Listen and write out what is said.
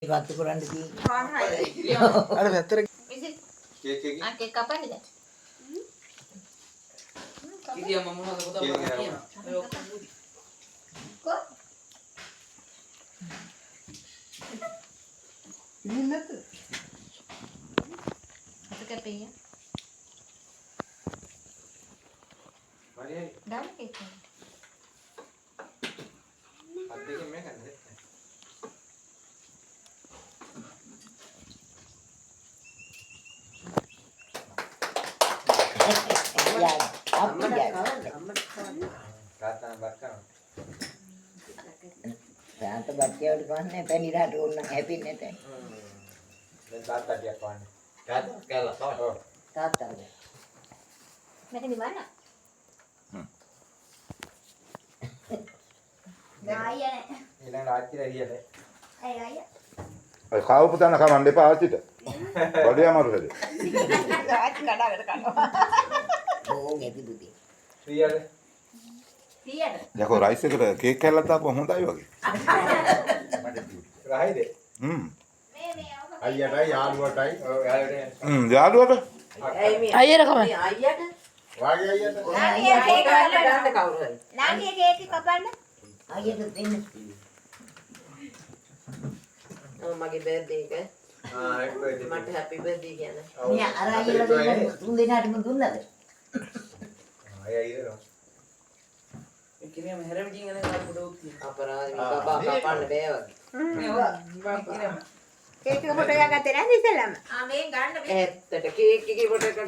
වත්තු කරන්න තියෙන්නේ. අර පැත්තට කේක් එකකින් ආ කේක් කපන්නද? ඉතින් අම්මා මොනවද පොත කේක් බලලා එක කියනවා. ඔය ඔක්කොම බුදි. කො? ඉන්නේ නැද්ද? අත කැපෙయ్య. හරි හරි. දාන්න කේක් එක. අත් දෙකෙන් මේ කන්නේ. යා අපි යා. තාත්තා නම් බත් කනවා. තාත්තා බත් කෑවට කවන්නේ පැණි රහට ඕන නම් හැපෙන්නේ නැතයි. දැන් තාත්තා ටිකක් කවන්නේ. තාත්තා කෑල්ලක් කවන්න. ඔව්. තාත්තා. මේක නිවන්න. අයියා නෑ. ඊළඟට ආච්චිලා රියලයි. ඇයි අයියා? අය කාවපු තැන කවන්න එපා ආච්චිට. බඩේ අමාරු හැදේ. ආච්චි කඩාගෙන කනවා. ඕන් ඇති පුතේ. රියල. සීයට. යකෝ රයිස් එකට කේක් කෑල්ලක් දාපුවම හොඳයි වගේ. රහයිද? හ්ම්. මේ මේ අවම අයියටයි යාළුවටයි ඔව් යාළුවට. හ්ම් යාළුවට ඇයි මේ අයියට කමයි. මේ අයියට වාගේ අයියට නානිය කේක් ගන්න කපන්න. ගන්න කවුරු හරි. නානිය කේක් කපන්න. අයියට දෙන්න. ඔව් මගේ බර්ත්ඩේ එක. ආ හැපි බර්ත්ඩේ. මට හැපි බර්ත්ඩේ කියන්න. මෙයා අර අයියලා දෙන්න තුන් දෙනාටම දුන්නද? අය අයියලා. කිරියම හැරමිටින් යන කාල පොඩක් තියෙනවා. අපරාධ මේ බබා කපන්න බෑ වගේ. මේ ඔය කිරියම. කේක් එක ෆොටෝ එකක් ගත්තේ නැද්ද ඉස්සෙල්ලාම? ආ මේන් ගන්න මේ. ඇත්තට කේක් එකේ ෆොටෝ එකක්.